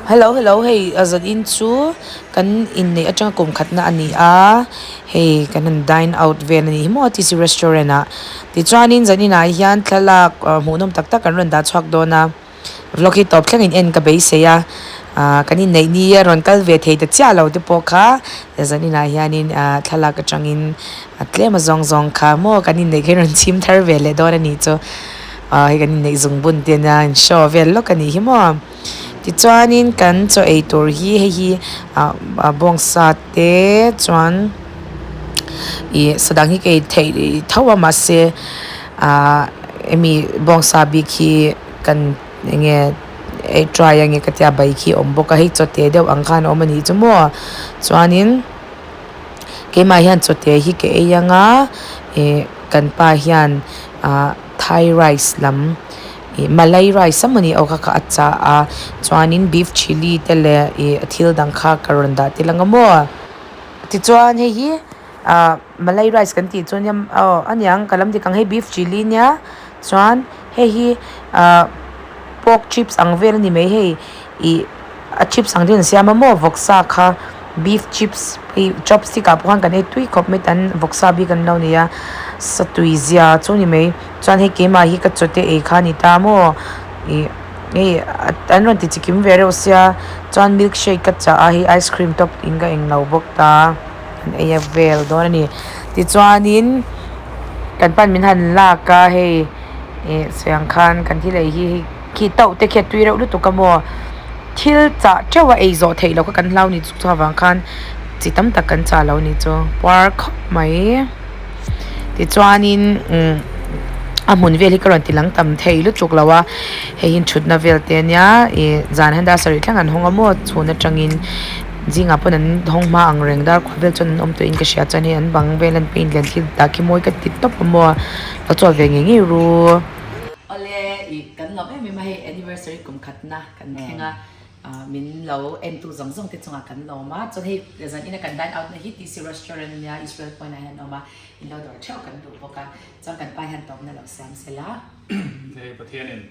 Hello hello hei a zan in chu kan inneih atanga kum khatna a ni a hei kan han dine out vel a nih hi maw T C restaurant ah tichuanin zan inah hian thlalak hmuhnawm tak tak kan rawn dah chhuak dawn a vlog hi tawp thlengin en ka beisei a ah kan inneih ni a rawn kal ve thei ta chiah lo te pawh kha zan inah hianin ah thlalak atangin a tlem a zawng zawng kha maw kan inneih kha in rawn chhim thar ve leh dawn a nih chu ah hei kan inneih zungbun te ania in show vel lawk a nih hi maw tichuanin kan chaw ei tur hi hei hi ah bawngsa te chuan ih sadang hi ka ei theih tho a mahse ah hemi bawngsa bik hi kan eng nge ei try ange ka tia bai khi a awm bawk a hei chaw te deuh ang khan a awm a nih chu maw chuanin keimah hian chaw te hi ka ei anga ih kan pa hian ah thai rice lam ih malay rice emaw ni aw kha kha a chah a chuanin beef chilli te leh ih thil dang kha ka rawn dah tel ang a maw tichuan hei hi ah malay rice kan tih chu nia aw aniang ka lam dik ang hei beef chilli nia chuan hei hi ah pork chips ang vel a ni mai hei ih a chips ang deuhin an siam a maw vawksa kha beef chips hei chopstick ah pawh khan kan ei tui khawp mai tan vawksa bik an lo nei a satui zia chu a ni mai chuan hei keimah hi ka chawte ei kha a ni ta maw ih hei an rawn ti chikim ve reuh sia chuan milk shake ka chah a hei ice cream top in ka englo bawk ta an ei a vel dawn a ni tichuanin kan pan min han lak a hei ih sawi ang khan kan thil ei hi hei khi tauh te khi a tui reuh lutuk a maw thil chah teuh a ei zawh theih loh kha kan hlau ni chu chuvang khan chi tam tak kan chah lo ni chu puar khawp mai tichuanin umm a hmun vel hi ka rawn ti lang tam thei lutuk lo a hei hi thutna vel te ania ih zan hian dar sarih thleng an hawng a maw chhun atangin zingah pawn an hawng hma ang reng dar khaw vel chuan an awm tawh in ka hria chuan hei an bang vel an paint leh thil dah khi mawi ka ti tawp a maw lo chawl ve ngei ngei ru. Awle ih kan lawm em em a hei anniversary kum khatna kan thleng a min lo en tu zawng zawng te chungah kan lawm a chuan hei zan ina kan dine out na hi T C restaurant ania Israel point ah hian an awm a in lo dawr theuh kan duh bawk a chuan kan pa hian tawpna lo siam sela. Hei Pathianin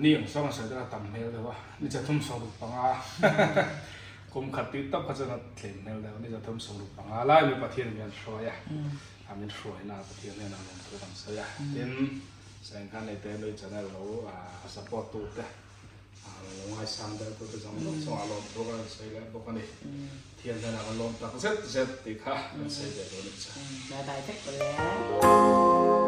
ni ang sawng a sawi deuh a tam hmel deuh a ni chathum sawruk panga kum khat tih tawp kha chuan a tlem hmel deuh ni chathum sawruk panga lai mai Pathianin min hruai a a min hruaina Pathian hian a lawm thu kan sawi a tin Sengkhan nei te nui channel lo a support tu te lo ngaisang deuh tu te zawng zawng chungah lawm thu kan sawi leh bawk a ni. Thian hian a kan lawm tak zet zet tih kha kan sawi ve dawn a ni che. Bye bye vek awle.